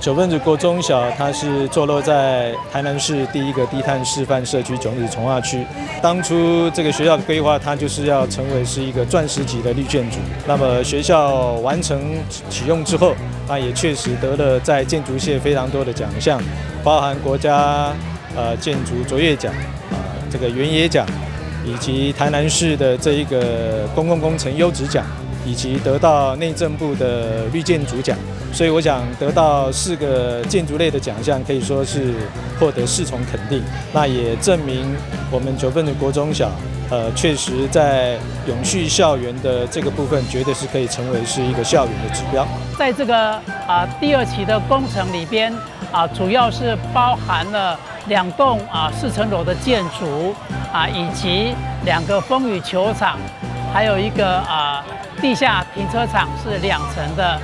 九份子國中小，它是坐落在台南市第一個低碳示範社區九份子重劃區。當初這個學校的規劃，它就是要成為是一個鑽石級的綠建築。那麼學校完成啟用之後，那也確實得了在建築界非常多的獎項，包含國家建築卓越獎啊，這個原野獎，以及台南市的這一個公共工程優質獎，以及得到內政部的綠建築獎。所以我想得到四個建築類的獎項，可以說是獲得四重肯定。那也證明我們九份子國中小，確實在永續校園的這個部分，絕對是可以成為是一個校園的指標。在這個第二期的工程裡邊主要是包含了兩棟4層樓的建築以及兩個風雨球場，還有一個地下停車場是2層的。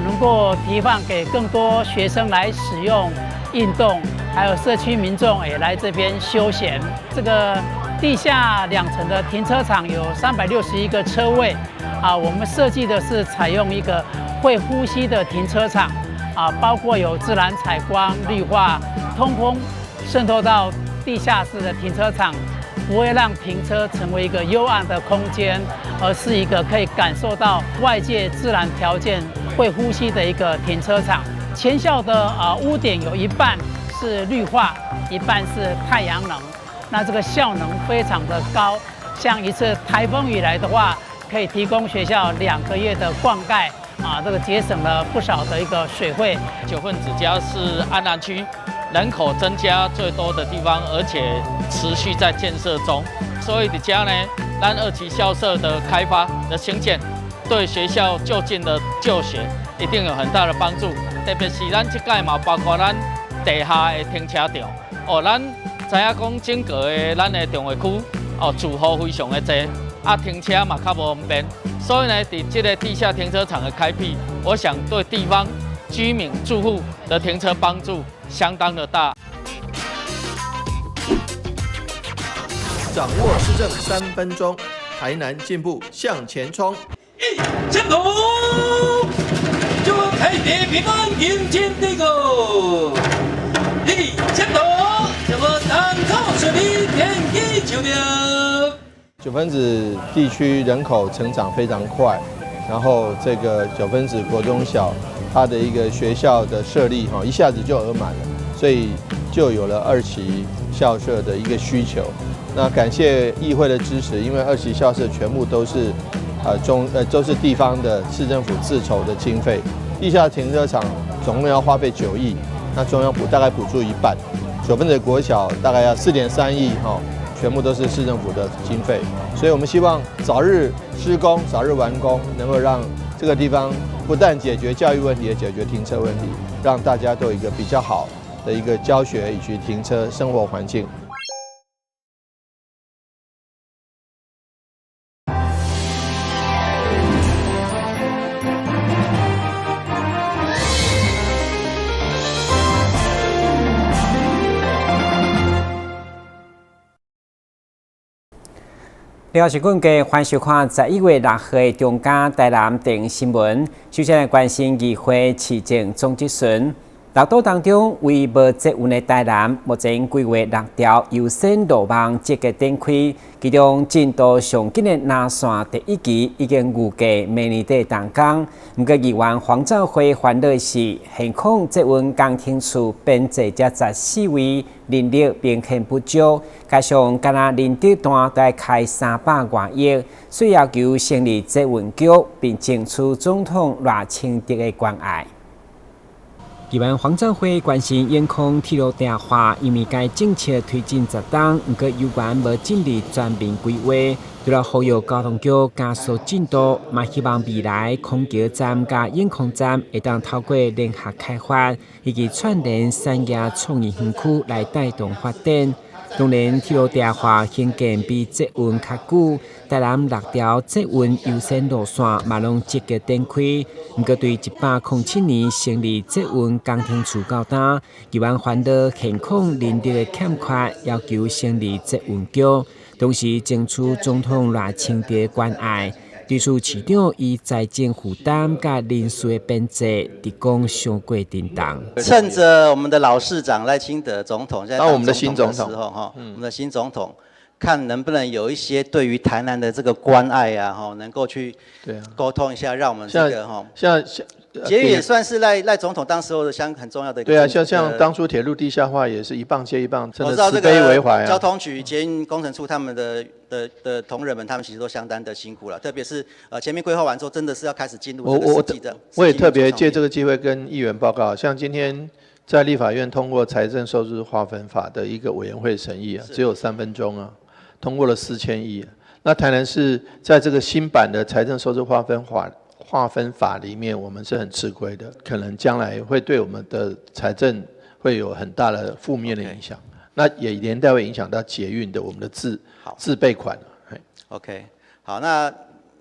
能夠提放給更多學生來使用運動，還有社區民眾也來這邊休閒。這個地下2層的停車場有361個車位，我們設計的是採用一個會呼吸的停車場，包括有自然採光、綠化、通風，滲透到地下室的停車場，不會讓停車成為一個幽暗的空間，而是一個可以感受到外界自然條件、會呼吸的一個停車場。全校的屋頂有一半是綠化，一半是太陽能，那這個效能非常的高。像一次颱風雨來的話，可以提供學校2個月的灌溉，這個節省了不少的一個水費。九份子家是安南區人口增加最多的地方，而且持續在建設中，所以佇遮呢，咱二期校舍的開發的興建，對學校就近的就學一定有很大的幫助，特別是咱這屆嘛，包括咱地下的停車場哦，咱知影講整個的咱的重劃區哦，住戶非常的濟，停車嘛較無方便，所以呢，佇這個地下停車場的開闢，我想對地方居民住戶的停車幫助相當的大。掌握市政3分鐘，台南進步向前衝。一千步，就開地平安迎前的個。一千步，就我當草順利天氣就了。九份子地區人口成長非常快，然後這個九份子國中小，它的一個學校的設立哈，一下子就額滿了，所以就有了二期校舍的一個需求。那感謝議會的支持，因為二期校舍全部都是都是地方的市政府自籌的經費。地下停車場總共要花費9億，那中央補大概補助一半。九份子國小大概要4.3億哈，全部都是市政府的經費。所以我們希望早日施工，早日完工，能夠讓這個地方不但解決教育問題，也解決停車問題，讓大家都有一個比較好的一個教學以及停車生活環境。你好，是阮家歡迎收看11月6號的中嘉台南電新聞。首先來關心議會市政總質詢。六都當中，唯無捷運的台南，目前規劃六條優先路網積極展開，其中進度上緊的南線第一期已經預計明年底動工。毋過議員黃兆輝煩惱的是，現況捷運工程處編制才14位，人力明顯不足，加上干焦仁德段都愛開300外億，所以要求成立捷運局，並爭取總統賴清德的關愛。議員黃兆輝關心永康鐵路重劃，因為該政策推進10冬，毋過猶原無進入全面規劃，除了呼籲交通局加速進度，嘛希望未來空橋站佮永康站會當透過聯合開發，以及串聯產業創意園區來帶動發展。當然，鐵路重劃興建比捷運較久，台南六條捷運優先路線嘛攏積極展開。毋過，對107年成立捷運工程處到今，議員煩惱現況人力的欠缺，要求成立捷運局，同時爭取總統賴清德關愛。對此市長以財政負擔佮人事的編制，直講傷過沉重。趁著我們的老市長賴清德總統，現在當我們的新總統時候，哈，我們的新總統，看能不能有一些對於台南的這個關愛啊，哈，能夠去溝通一下，讓我們這個哈，像捷運也算是賴總統當時候的相很重要的一個。對啊，像當初鐵路地下化也是一棒接一棒，真的慈悲為懷啊。交通局捷運工程處他們的同仁們，他們其實都相當的辛苦了，特別是前面規劃完之後，真的是要開始進入這個實際的。我也特別借這個機會跟議員報告，像今天在立法院通過財政收支劃分法的一個委員會審議啊，只有3分鐘啊，通過了4000億。那台南市在這個新版的財政收支劃分法裡面，我們是很吃虧的，可能將來會對我們的財政會有很大的負面的影響。那也連帶會影響到捷運的我們的自備款。 OK，好，那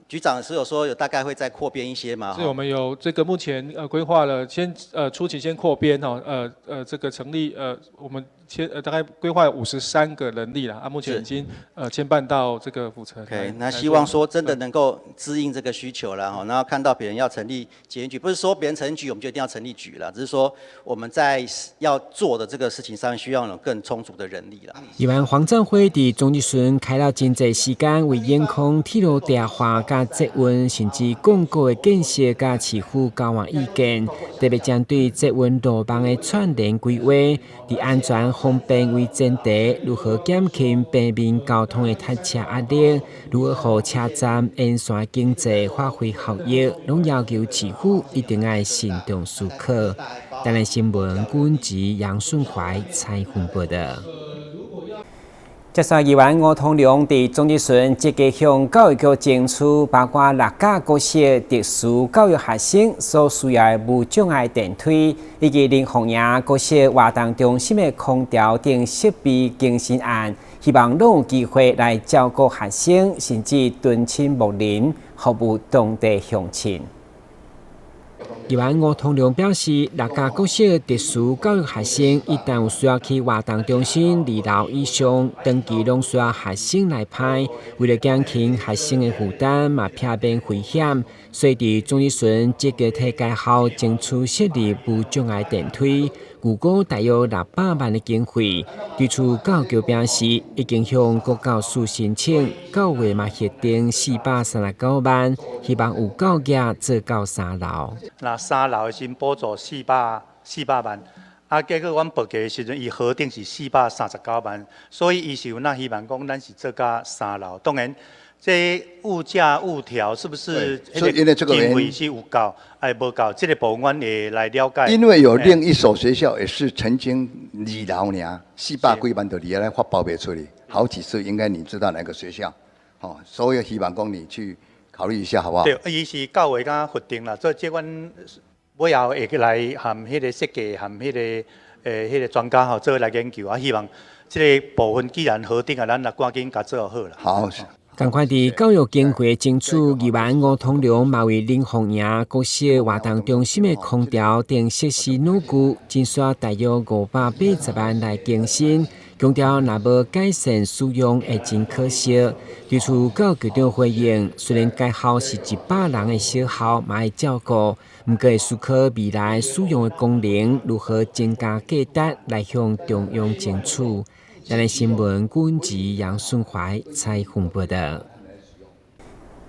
局長是有說有大概會再擴編一些嗎？是，我們有這個目前規劃了，先初期先擴編哦，這個成立我們先大概規劃53個人力啦，啊，目前已經簽辦到這個府城。 OK，那希望說真的能夠支應這個需求了哈，然後看到別人要成立捷運局，不是說別人成立局我們就一定要成立局了，只是說我們在要做的這個事情上需要有更充足的人力啦。議員黃鎮輝佇總質詢開了真濟時間，為永康鐵路地下化、佮捷運甚至廣告的建設佮市府交換意見，特別針對捷運路網的串聯規劃，佇安全方便為前提，如何減輕平民交通的塞車壓力，如何予車站沿線經濟發揮效益，攏要求市府一定愛慎重思考。台南新聞軍籍楊順懷採訪報道。接續議員吳通龍佇總質詢積極向教育局爭取，包括六甲國小特殊教育學生所需要的無障礙電梯，以及林鳳營國小活動中心的空調等設備更新案，希望攏有機會來照顧學生，甚至敦親睦鄰，服務當地鄉親。議員吳通龍表示，六甲國小特殊教育學生一旦有需要去活動中心二樓以上，長期攏需要學生來攀，為了減輕學生的負擔，嘛避免危險，所以佇總質詢積極替該校爭取設立無障礙電梯，預估大約600萬的經費。對此教育局表示，已經向國教署申請，九月嘛核定439萬，希望有夠額做到三樓。那三樓的時陣補助400萬，啊，結果阮報價的時陣，伊核定是439萬，所以伊是有那希望講，咱是做到三樓。當然，這物價物調是不是？所以因為這個經費是有夠，抑無夠？這個部分阮會來了解。因為有另一所學校也是曾經二樓爾，四百幾萬就佇遐發包袂出去，好幾次，應該你知道哪個學校？哦，所以希望講你去考慮一下，好不好？對，伊是九月敢核定啦，所以這阮尾後會來和彼個設計和彼個專家吼做來研究啊，希望這個部分既然核定啊，咱來趕緊共做好啦。好。仝款佇教育經費爭取，議員吳通龍嘛為林鳳營國小活動中心的空調等設施努具，真需要大約580萬來更新。強調若無改善使用，會真可惜。對此教育局長回應，雖然該校是100人的小校，嘛會照顧，毋過會思考未來使用的功能如何增加價值，來向中央爭取。台南新聞軍籍楊順懷採訪報道。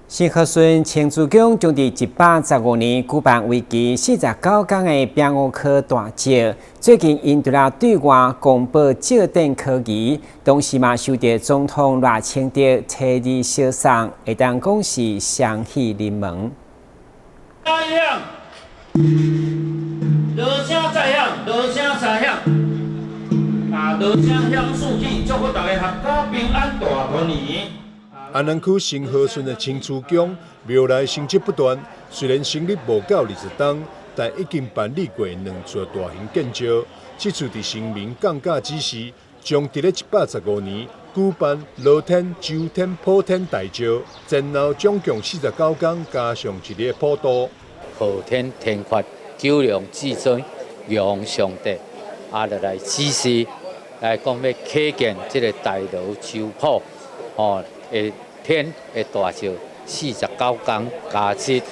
新和順青竹宮將佇115年舉辦為期49天的摒五科大醮。最近𪜶除了對外公布醮典科儀，同時嘛受著總統賴清德親自相送，會當講是雙喜臨門。響，鑼聲再響，鑼聲三響，啊，鑼聲響四起，祝福大家闔家平安大團圓。安南區新和順的青竹宮廟內神蹟不斷，雖然成立無夠20冬，但已經辦理過兩次大型建醮。這次佇神明降駕之時，將佇咧115年舉辦羅天、周天、普天大醮，前後總共49工，加上一日普渡。昊天天法九龍至尊玉皇上帝，啊，就來指示來講欲啟建這个大羅洲普，吼的天的大醮， 49工加七，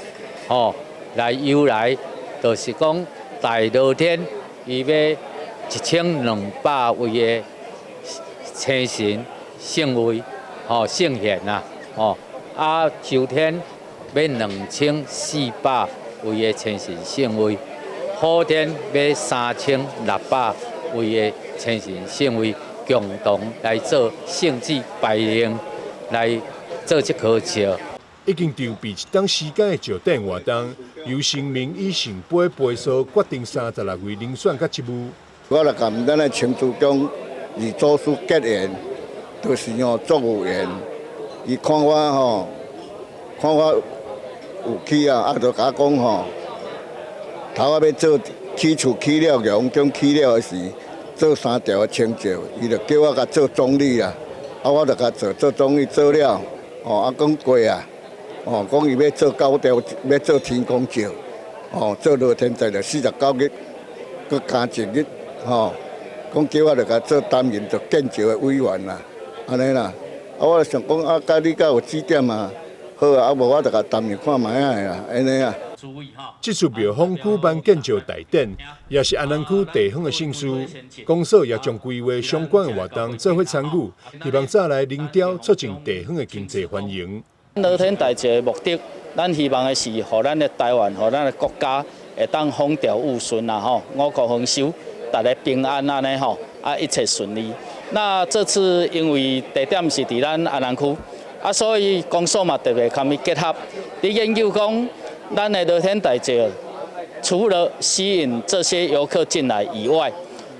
吼來由來，就是講大熱天伊欲1200位的星神聖位，吼聖賢啊，吼啊秋天欲2400位的星神聖位，雨天欲3600位的星神聖位共同來做聖旨排令，來做這顆石。已經籌備一冬時間的石典活動，由神明以聖杯杯數決定36位人選佮職務。我來佮咱的清水宮二祖師結緣，就是吼足有緣。伊看我吼，看我有起啊，啊，就共我講吼，頭仔欲做起厝起了，玉皇宮起了的時，做三條的清醮，伊就叫我共做總理啦。啊，我就共做做總理做了，哦，啊，講過啊，哦，講伊欲做九條，欲做天公醮，哦，做樂天祭就49日，閣加一日，吼，講叫我就共做擔任做建醮的委員啦，按呢啦。啊，我就想講啊，佮你敢有指點啊？好啊，啊無我就共擔任看覓仔的啦，按呢啊。這次廟方舉辦建醮大典，也是安南區地方的盛事。公所也將規劃相關的活動做伙參與，希望早來林調促進地方的經濟繁榮。樂天大醮的目的，咱希望的是，予咱的台灣，予咱的國家會當風調雨順啦，吼，五穀豐收，大家平安按呢吼，啊一切順利。那這次因為地點是佇咱安南區，啊，所以公所嘛特別共伊結合，佇研究講，咱的樂天大醮除了吸引這些遊客進來以外，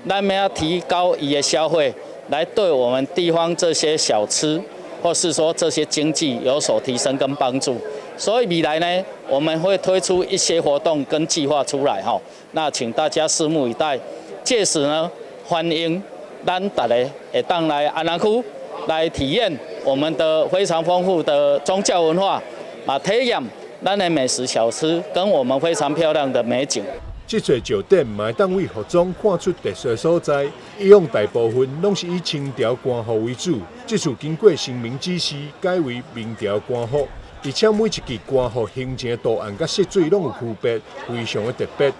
咱們要提高伊的消費，來對我們地方這些小吃，或是說這些經濟有所提升跟幫助。所以未來呢，我們會推出一些活動跟計劃出來哈，那請大家拭目以待。屆時呢，歡迎咱大家會當來安南區來體驗我們的非常豐富的宗教文化，啊，體驗咱的美食小吃跟我們非常漂亮的美景。這座石典嘛會當對服裝看出特色所在。以往大部分攏是以清朝官服為主，這次經過神明指示，改為明朝官服，而且每一件官服形成圖案佮色水攏有區別，非常的特別。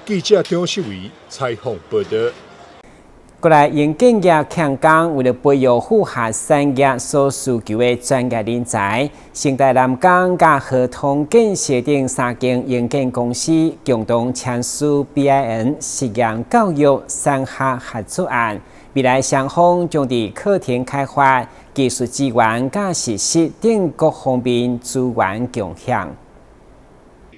記者張世維採訪報導。過來，營建業欠工，為了培育符合產業所需求的專業人才，成大南工佮合通建設等三間營建公司共同簽署 BIM 實驗教育產學合作案，未來雙方將佇課程開發、技術資源佮實習等各方面資源共享。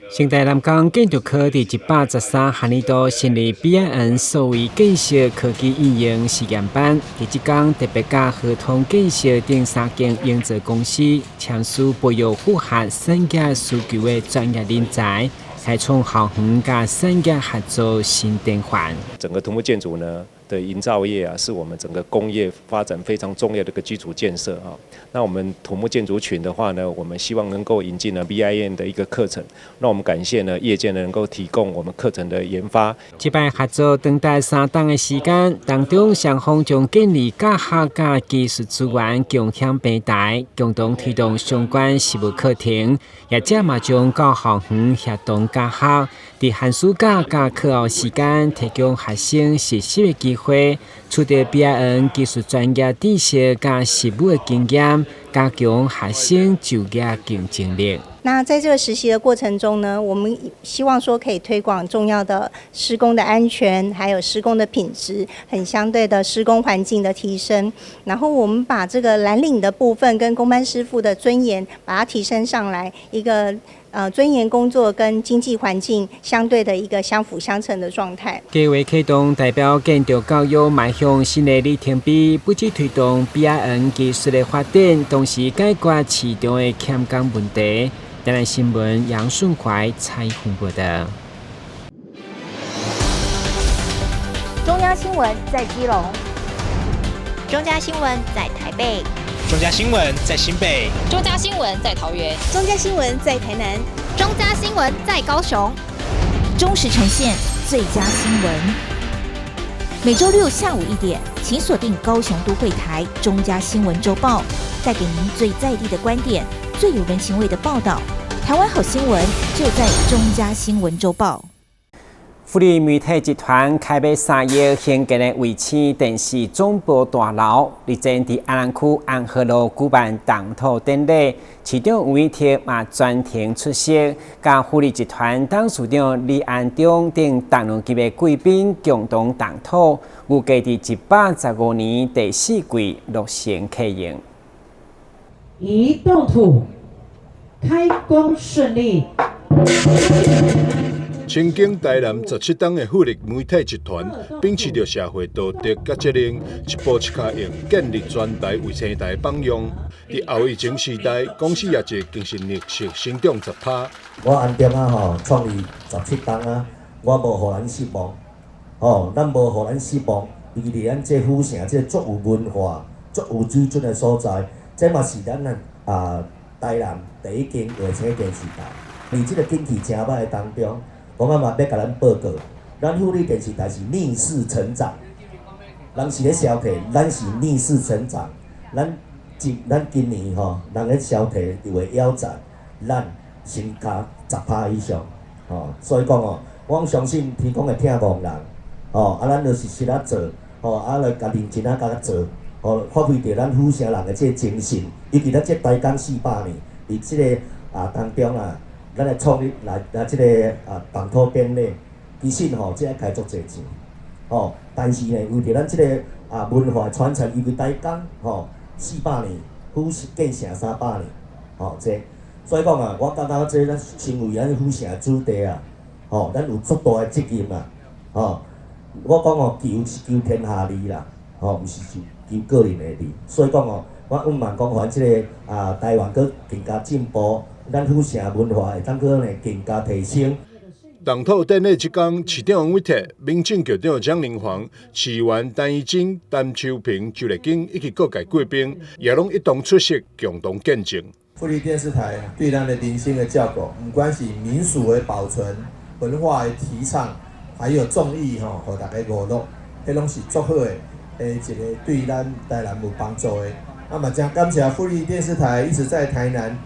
成大南工建築科佇113學年度成立 BIM 數位建設科技應用實驗班，佇這工特別佮合通建設等三間營造公司簽署培育符合產業需求的專業人才，開創校園佮產業合作新典範。整個土木建築呢的營造業啊，是我們整個工業發展非常重要的一個基礎建設啊。那我們土木建築群的話呢，我們希望能夠引進呢 BIM 的一個課程。那我們感謝呢業界能夠提供我們課程的研發。這擺合作長達3冬的時間，當中雙方將建立教學佮技術資源共享平台，共同推動相關實務課程，業者嘛將到校園協同教學，佇寒暑假佮課後時間提供學生實習的機會，取得 BIM 技術專業知識佮實務的經驗，加強學生就業競爭力。那在這個實習的過程中呢，我們希望說可以推廣重要的施工的安全，還有施工的品質，很相對的施工環境的提升。然後我們把這個藍領的部分跟工班師傅的尊嚴，把它提升上來，一個尊嚴工作跟經濟環境相對的一個相輔相成的狀態。計劃啟動代表建築教育邁向新的里程碑，不只推動 BIM 技術的發展，同時解決市場的欠工問題。台南新聞楊順懷採訪報導。中央新聞在基隆，中嘉新聞在台北，中嘉新聞在新北，中嘉新聞在桃園，中嘉新聞在台南，中嘉新聞在高雄，忠實呈現最佳新聞。每週六下午1點，請鎖定高雄都會台中嘉新聞週報，帶給您最在地的觀點。最有人情味的報道。台灣好新聞就在中嘉新聞週報。富力媒體集團開買3億興建的衛星電視總部大樓，日前佇安南區安和路舉辦動土典禮，市長黃偉哲嘛全程出席，佮富力集團董事長李安中等重量級的貴賓共同動土，預計佇115年第四季落成啟用。已動土，開工順利。深耕台南17冬的富力媒體集團，秉持著社會道德佮責任，一步一跤印建立全台衛星台榜樣。佇後疫情時代，公司業績更是逆勢成長10%。我安中啊吼，創立17冬啊，我無予咱失望，吼，咱無予咱失望。尤其佇咱這府城，這足有文化、足有水準的所在，這嘛是咱啊台南第一間衛星電視台。佇這個景氣誠䆀的當中，我嘛欲共咱報告，咱富力電視台是逆勢成長，人是咧消退，咱是逆勢成長。咱今年吼，人咧消退又會腰斬，咱成加10%以上，吼，所以講哦，我相信天公會疼戇人，吼，啊，咱就是實仔做，吼，啊來共認真仔共做，吼，發揮著咱府城人的這個精神，尤其咱這台鋼400年，佇這個啊當中啊。咱來創立來來這個啊動土典禮，其實吼，這愛開足濟錢，吼，但是呢，為著咱這個啊文化傳承，尤其台鋼吼400年，府建城300年，吼這，所以講啊，我感覺這咱身為咱府城子弟啊，吼，咱有足大的責任啊，吼，我講哦，求是求天下利啦，吼，毋是求求個人的利，所以講哦，我向望講，予這個啊台灣閣更加進步。咱府城文化會當閣呢更加提升。動土典禮這工，市長黃偉哲、民政局長蔣玲煌、市議員陳怡貞、陳秋平、周麗金以及各界貴賓，也攏一同出席，共同見證。富力電視台對咱的人生的照顧，毋管是民俗的保存、文化的提倡，還有綜藝吼，予大家娛樂，彼攏是足好的，一個對咱台南有幫助的。那麼真感謝富力電視台一直在台南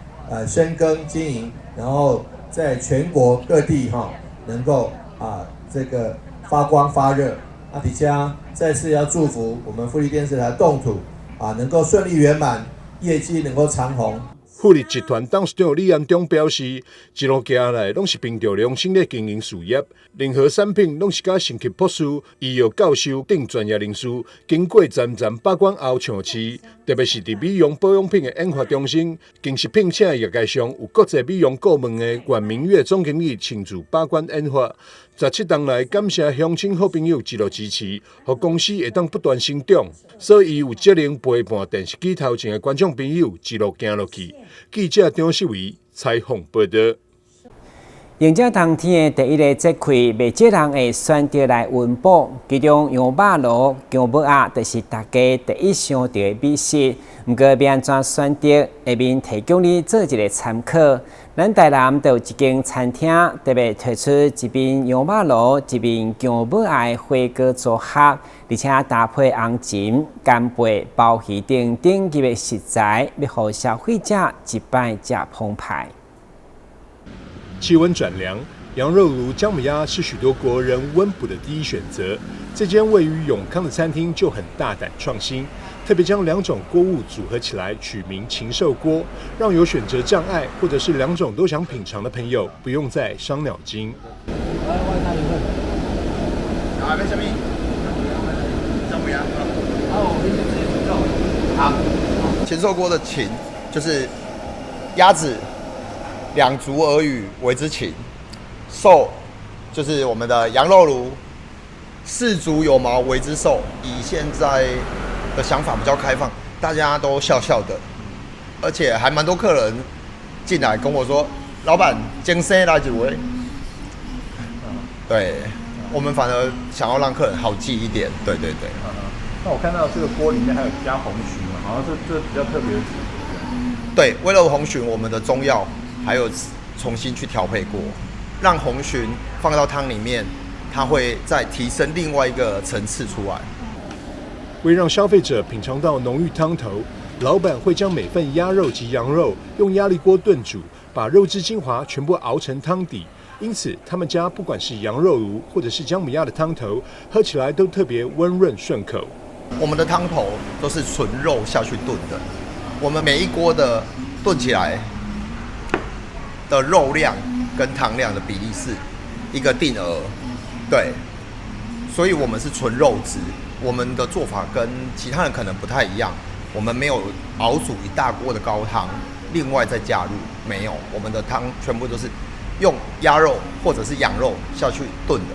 深耕經營，然後在全國各地哈能夠啊這個發光發熱。啊，底下再次要祝福我們富力電視台動土啊能夠順利圓滿，業績能夠長虹。富力集團董事長李安中表示，一路行來攏是憑著良心咧經營事業，任何產品攏是佮生醫博士、醫藥教授等專業人士經過層層把關後上市，特別是佇美容保養品的研發中心，更是聘請業界上有國際美容顧問的阮明月總經理親自把關研發。17冬來感謝鄉親好朋友一路支持，予公司會當不斷成長，所以有責任陪伴電視機頭前的觀眾朋友一路行落去。記者張世維採訪報道。迎接冬天的第一个節氣，袂少人會選擇來溫補。其中羊肉爐、姜母鴨，就是大家第一想著的美食。毋過，欲按怎選擇，下面提供你做一个參考。咱台南就有一間餐廳，特別推出一邊羊肉爐、一邊姜母鴨的火鍋組合，而且搭配紅蟳、干貝、鮑魚等頂級的食材，欲予消費者一擺食澎湃。氣溫轉涼，羊肉爐、薑母鴨是許多國人溫補的第一選擇。這間位於永康的餐廳就很大膽創新，特別將兩種鍋物組合起來，取名禽獸鍋，讓有選擇障礙或者是兩種都想品嘗的朋友不用再傷腦筋。來，外帶一份。啊，欲啥物？薑母鴨。哦，你自己煮好，禽獸鍋的禽就是鴨子。兩足而語為之禽，獸就是我們的羊肉爐，四足有毛為之獸。以現在的想法比較開放，大家都笑笑的，而且還蠻多客人進來跟我說：“老闆，精生來幾位？”對，我們反而想要讓客人好記一點。對對對。那我看到這個鍋裡面還有加紅蟳嘛，好像這比較特別的組合。對，為了紅蟳，我們的中藥。還有重新去調配過，讓紅蟳放到湯裡面，它會再提升另外一個層次出來。為讓消費者品嘗到濃郁湯頭，老板会将每份鸭肉及羊肉用压力锅炖煮，把肉汁精华全部熬成汤底。因此，他们家不管是羊肉炉或者是姜母鸭的汤头，喝起来都特别温润顺口。我们的汤头都是纯肉下去炖的，我们每一锅的炖起来的肉量跟汤量的比例是一个定额，对，所以我们是纯肉汁。我们的做法跟其他人可能不太一样，我们没有熬煮一大锅的高汤，另外再加入，没有，我们的汤全部都是用鸭肉或者是羊肉下去炖的。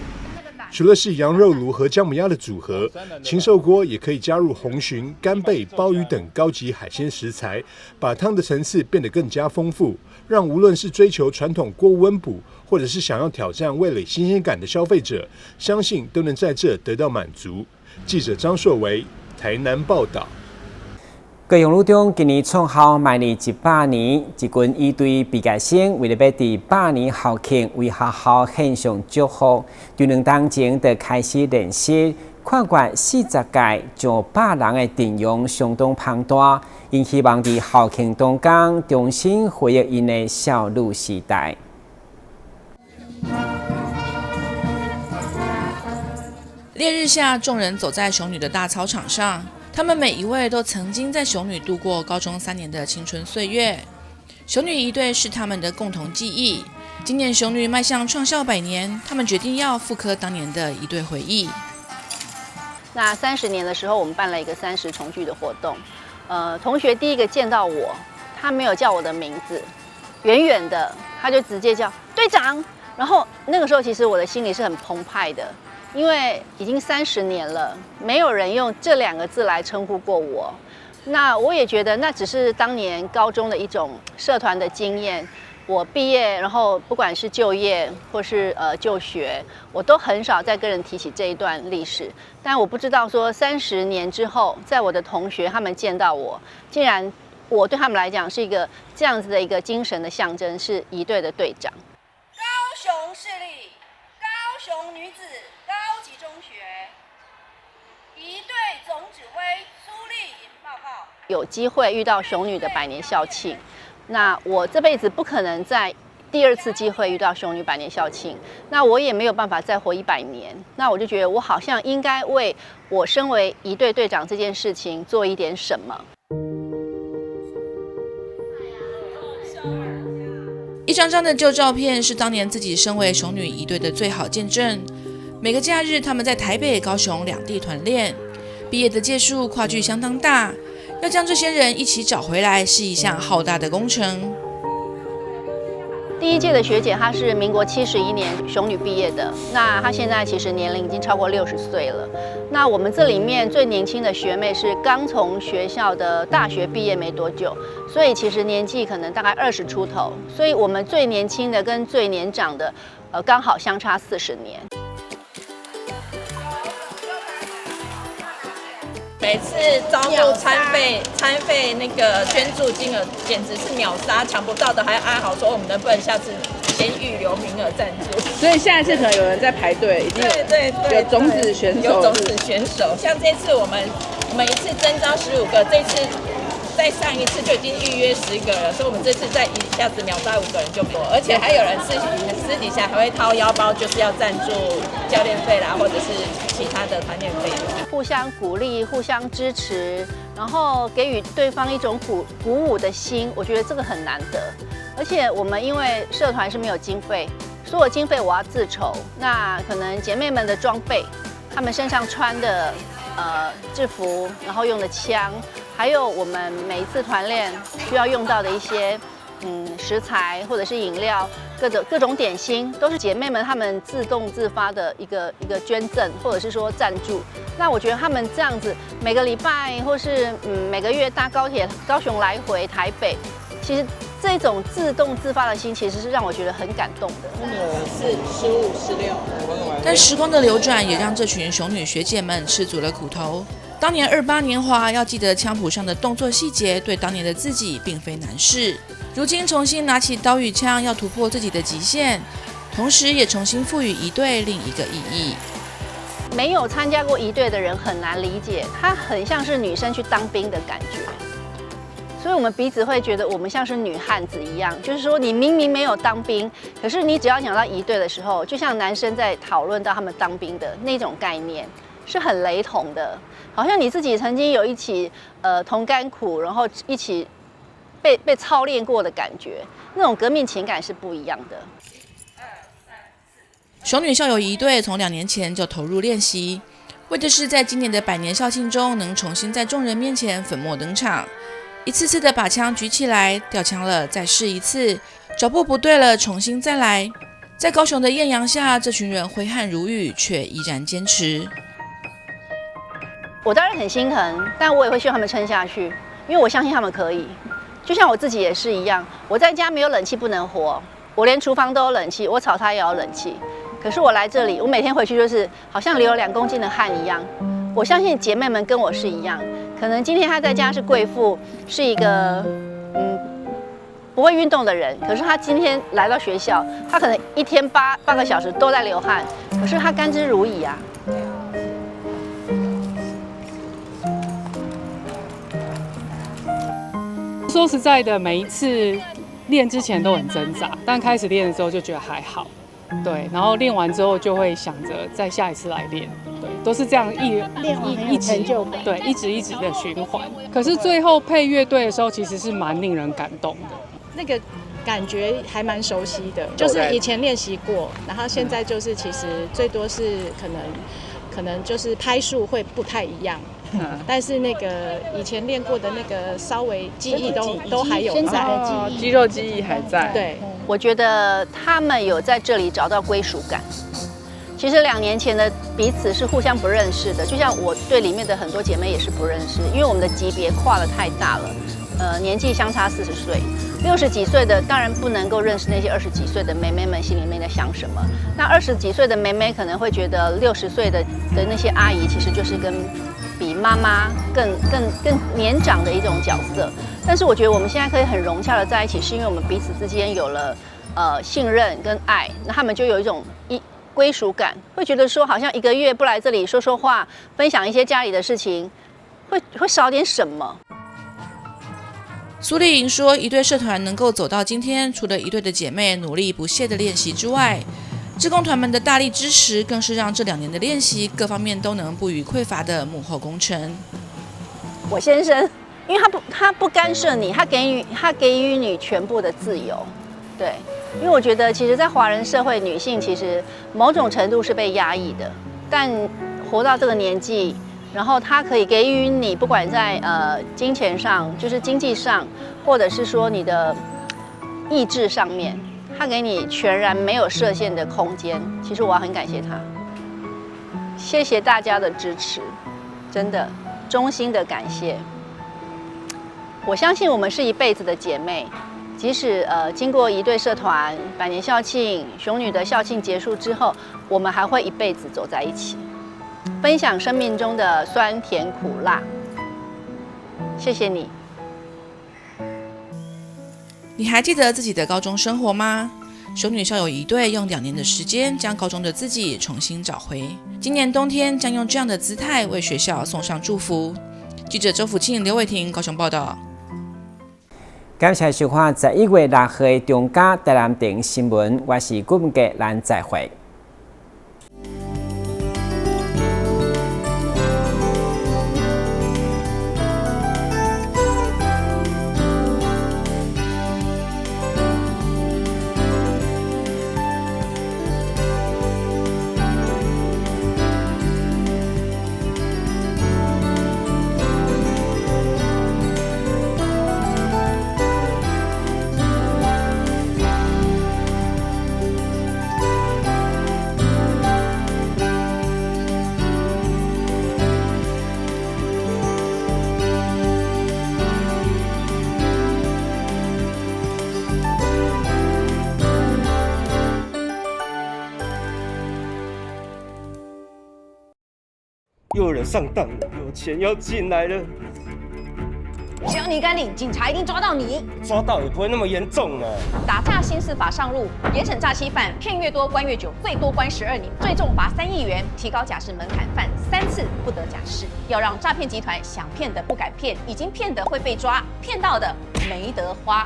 除了是羊肉炉和姜母鸭的组合，禽兽锅也可以加入红鲟、干贝、鲍鱼等高级海鲜食材，把汤的层次变得更加丰富，让无论是追求传统锅温补，或者是想要挑战味蕾新鲜感的消费者，相信都能在这得到满足。记者张硕维台南报道。高雄女中今年创校迈入100年，一群仪队毕业生为了欲伫百年校庆为学校献上祝福，伫2冬前就开始练习，跨越40届上百人的阵容相当庞大，𪜶希望伫校庆当中重新回忆𪜶的少女时代。烈日下，众人走在雄女的大操场上。他们每一位都曾经在雄女度过高中3年的青春岁月，雄女仪队是他们的共同记忆。今年雄女迈向创校100年，他们决定要复刻当年的仪队回忆。那30年的时候，我们办了一个三十重聚的活动。同学第一个见到我，他没有叫我的名字，远远的他就直接叫队长。然后那个时候，其实我的心里是很澎湃的。因为已经三十年了，没有人用这两个字来称呼过我，那我也觉得那只是当年高中的一种社团的经验。我毕业，然后不管是就业或是就学，我都很少再跟人提起这一段历史。但我不知道说三十年之后，在我的同学他们见到我，竟然我对他们来讲是一个这样子的一个精神的象征，是仪队的队长。高雄市立高雄女子高级中学仪队总指挥苏丽颖报告。有机会遇到雄女的百年校庆，那我这辈子不可能再第二次机会遇到雄女百年校庆，那我也没有办法再活100年，那我就觉得我好像应该为我身为仪队队长这件事情做一点什么。一张张的旧照片是当年自己身为雄女仪队的最好见证。每个假日，他们在台北、高雄两地团练。毕业的届数跨距相当大，要将这些人一起找回来是一项浩大的工程。第一届的学姐，她是民国71年雄女毕业的，那她现在其实年龄已经超过60岁了。那我们这里面最年轻的学妹是刚从学校的大学毕业没多久，所以其实年纪可能大概20出头。所以我们最年轻的跟最年长的，刚好相差40年。每次招募餐费，餐费那个捐助金额简直是秒杀，抢不到的还哀嚎说我们能不能下次先预留名额赞助。所以下一次可能有人在排队，已经有种子选手，有种子选手。像这次我们每一次征召15个，这次再上一次就已经预约10个了，所以我们这次再一下子秒杀五个人就多，而且还有人私底下还会掏腰包，就是要赞助教练费啦，或者是其他的团练费。互相鼓励，互相支持，然后给予对方一种鼓舞的心，我觉得这个很难得。而且我们因为社团是没有经费，所有经费我要自筹。那可能姐妹们的装备，她们身上穿的制服，然后用的枪，还有我们每一次团练需要用到的一些食材或者是饮料，各种各种点心，都是姐妹们她们自动自发的一个一个捐赠或者是说赞助。那我觉得他们这样子每个礼拜或是每个月搭高铁高雄来回台北，其实这种自动自发的心，其实是让我觉得很感动的。四、15、16。但时光的流转也让这群雄女学姐们吃足了苦头。当年28年华，要记得枪谱上的动作细节，对当年的自己并非难事。如今重新拿起刀与枪，要突破自己的极限，同时也重新赋予仪队另一个意义。没有参加过仪队的人很难理解，它很像是女生去当兵的感觉。所以我们彼此会觉得我们像是女汉子一样，就是说你明明没有当兵，可是你只要讲到仪队的时候，就像男生在讨论到他们当兵的那种概念是很雷同的，好像你自己曾经有一起同甘苦，然后一起被操练过的感觉，那种革命情感是不一样的。雄女校友仪队从2年前就投入练习，为的是在今年的百年校庆中能重新在众人面前粉墨登场。一次次的把枪举起来，掉枪了再试一次，脚步不对了重新再来。在高雄的艳阳下，这群人挥汗如雨，却依然坚持。我当然很心疼，但我也会希望他们撑下去，因为我相信他们可以。就像我自己也是一样，我在家没有冷气不能活，我连厨房都有冷气，我炒菜也要冷气。可是我来这里，我每天回去就是好像流了2公斤的汗一样。我相信姐妹们跟我是一样，可能今天她在家是贵妇，是一个不会运动的人，可是她今天来到学校，她可能一天8个小时都在流汗，可是她甘之如饴啊。说实在的，每一次练之前都很挣扎，但开始练的时候就觉得还好。对，然后练完之后就会想着再下一次来练，对，都是这样一练完一成就感，对，一直一直的循环。可是最后配乐队的时候，其实是蛮令人感动的。那个感觉还蛮熟悉的，就是以前练习过，然后现在就是其实最多是可能就是拍数会不太一样，但是那个以前练过的那个稍微记忆都还有在，肌肉记忆还在。对。我觉得他们有在这里找到归属感。其实2年前的彼此是互相不认识的，就像我对里面的很多姐妹也是不认识，因为我们的级别跨得太大了，年纪相差40岁，60几岁的当然不能够认识那些二十几岁的妹妹们心里面在想什么。那二十几岁的妹妹可能会觉得60岁的那些阿姨其实就是跟比妈妈更年长的一种角色。但是我觉得我们现在可以很融洽的在一起，是因为我们彼此之间有了信任跟爱，那他们就有一种归属感，会觉得说好像一个月不来这里说说话，分享一些家里的事情，会少点什么。苏丽莹说，仪队社团能够走到今天，除了仪队的姐妹努力不懈的练习之外，志工团们的大力支持，更是让这2年的练习各方面都能不予匮乏的幕后功臣。我先生，因为他不干涉你，他给予你全部的自由，对，因为我觉得其实，在华人社会，女性其实某种程度是被压抑的，但活到这个年纪，然后他可以给予你，不管在金钱上，就是经济上，或者是说你的意志上面，他给你全然没有设限的空间。其实我要很感谢他，谢谢大家的支持，真的衷心的感谢。我相信我们是一辈子的姐妹，即使经过仪队社团百年校庆、雄女的校庆结束之后，我们还会一辈子走在一起，分享生命中的酸甜苦辣。谢谢你。你还记得自己的高中生活吗？雄女校友仪队用2年的时间将高中的自己重新找回。今年冬天将用这样的姿态为学校送上祝福。记者周福庆、刘伟婷高雄报道。感谢收看11月6号的中嘉台南电新闻，我是郭文杰，咱再会。又有人上当了，有钱要进来了。只要你敢領，警察一定抓到你。抓到也不會那麼嚴重啊。打詐新司法上路，嚴審詐欺犯，騙越多關越久，最多關12年，最重罰3億元，提高假釋門檻，犯三次不得假釋。要讓詐騙集團想騙的不敢騙，已經騙的會被抓，騙到的沒得花。